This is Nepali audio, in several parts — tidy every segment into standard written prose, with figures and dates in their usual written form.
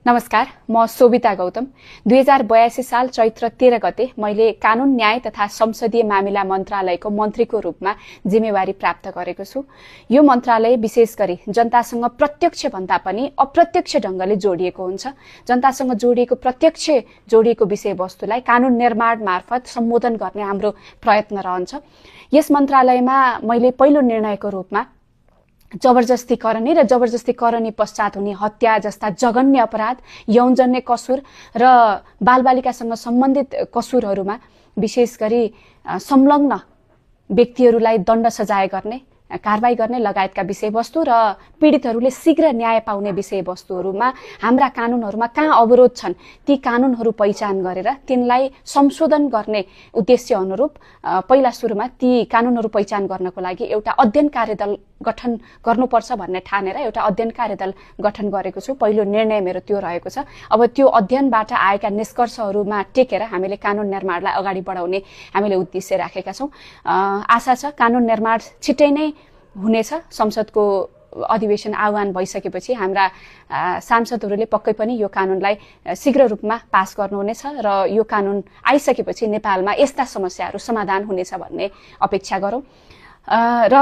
नमस्कार, म शोभिता गौतम। 2082 साल चैत्र 13 गते मैले कानून न्याय तथा संसदीय मामिला मन्त्रालयको मन्त्रीको रूपमा जिम्मेवारी प्राप्त गरेको छु। यो मन्त्रालय विशेष गरी जनतासँग प्रत्यक्ष भन्दा पनि अप्रत्यक्ष ढंगले जोडिएको हुन्छ। जनतासँग जोडिएको विषयवस्तुलाई कानून निर्माण मार्फत सम्बोधन गर्ने हाम्रो प्रयत्न रहन्छ। यस मन्त्रालयमा मैले पहिलो निर्णयको रूपमा जबरजस्ती करनी र जबरजस्ती करनी पश्चात हुने हत्या जस्ता जघन्य अपराध, यौनजन्य कसुर र बालबालिकासँग सम्बन्धित कसुरहरूमा विशेष गरी संलग्न व्यक्तिहरूलाई दण्ड सजाय गर्ने, कारबाही गर्ने लगायतका विषयवस्तु र पीडितहरूले शीघ्र न्याय पाउने विषयवस्तुहरूमा हाम्रा कानूनहरूमा कहाँ अवरोध छन् ती कानूनहरू पहिचान गरेर तिनलाई संशोधन गर्ने उद्देश्य अनुरूप पहिला सुरुमा ती कानूनहरू पहिचान गर्नको लागि एउटा अध्ययन कार्यदल गठन गर्नुपर्छ भन्ने ठानेर एउटा अध्ययन कार्यदल गठन गरेको छु। पहिलो निर्णय मेरो त्यो रहेको छ। अब त्यो अध्ययनबाट आएका निष्कर्षहरूमा टेकेर हामीले कानून निर्माणलाई अगाडि बढाउने हामीले उद्देश्य राखेका छौं। आशा छ कानून निर्माण छिट्टै नै हुनेछ। संसदको अधिवेशन आह्वान भइसकेपछि हाम्रा सांसदहरूले पक्कै पनि यो कानूनलाई शीघ्र रूपमा पास गर्नुहुनेछ र यो कानून आइसकेपछि नेपालमा यस्ता समस्याहरू समाधान हुनेछ भन्ने अपेक्षा गरौं। र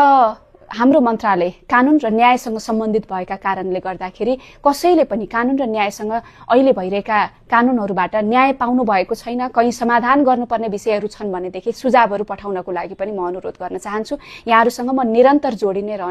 हाम्रो मन्त्रालय कानून र न्यायसँग सम्बन्धित भएका कारणले गर्दाखेरि कसैले पनि कानून र न्यायसँग अहिले भइरहेका कानूनहरूबाट न्याय पाउनु भएको छैन, कहीं समाधान गर्नुपर्ने विषयहरू छन् भनेदेखि सुझावहरू पठाउनको लागि पनि म अनुरोध गर्न चाहन्छु। यहाँहरूसँग म निरन्तर जोडिने रहने